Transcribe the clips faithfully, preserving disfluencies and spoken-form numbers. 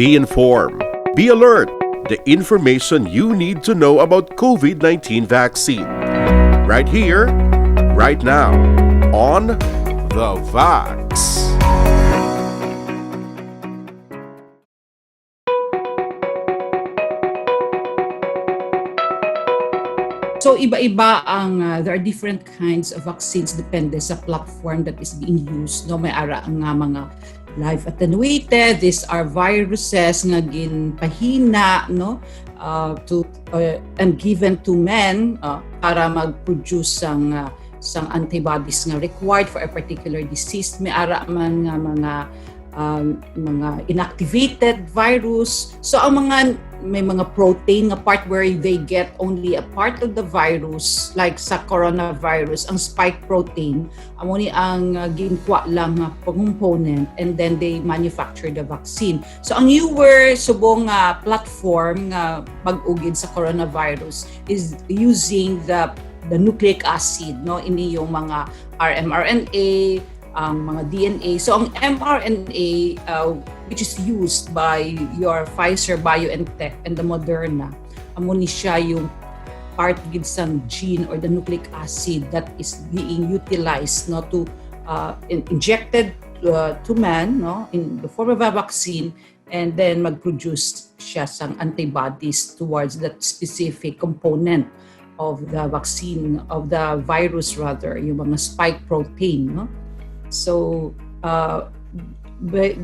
Be informed. Be alert. The information you need to know about COVID nineteen vaccine. Right here, right now, on The Vax. So iba-iba ang uh, there are different kinds of vaccines depende sa platform that is being used, no? May ara nga mga live attenuated. These are viruses nga ginpahina, no? Uh, to uh, and given to men uh, para mag-produce sang uh, sang antibodies nga required for a particular disease. May ara man nga mga um, mga inactivated virus. So ang mga may mga protein nga part where they get only a part of the virus, like sa coronavirus, ang spike protein, amo ni ang uh, ginkuha lang nga component, and then they manufacture the vaccine. So ang newer subong nga uh, platform nga pag-ugid sa coronavirus is using the the nucleic acid, no, ini yung mga R M R N A, ang mga D N A. So ang M R N A uh, which is used by your Pfizer BioNTech and the Moderna, amo ni siya yung part gid sang gene or the nucleic acid that is being utilized, no, to uh, in- injected uh, to man, no, in the form of a vaccine, and then mag-produce siya sang antibodies towards that specific component of the vaccine, of the virus rather, yung mga spike protein, no? So uh,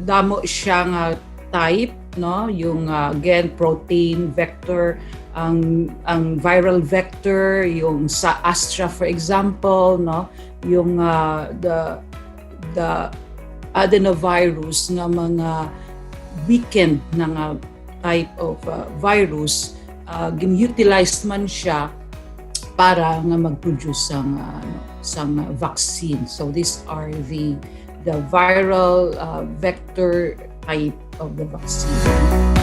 damo siya nga type, no? Yung uh, again protein vector, ang ang viral vector, yung sa Astra for example, no? Yung uh, the the adenovirus nga mga weakened na nga type of uh, virus, uh, gin-utilize man siya para nga mag-produce sang uh, sang vaccine. So these are the the viral uh, vector type of the vaccine.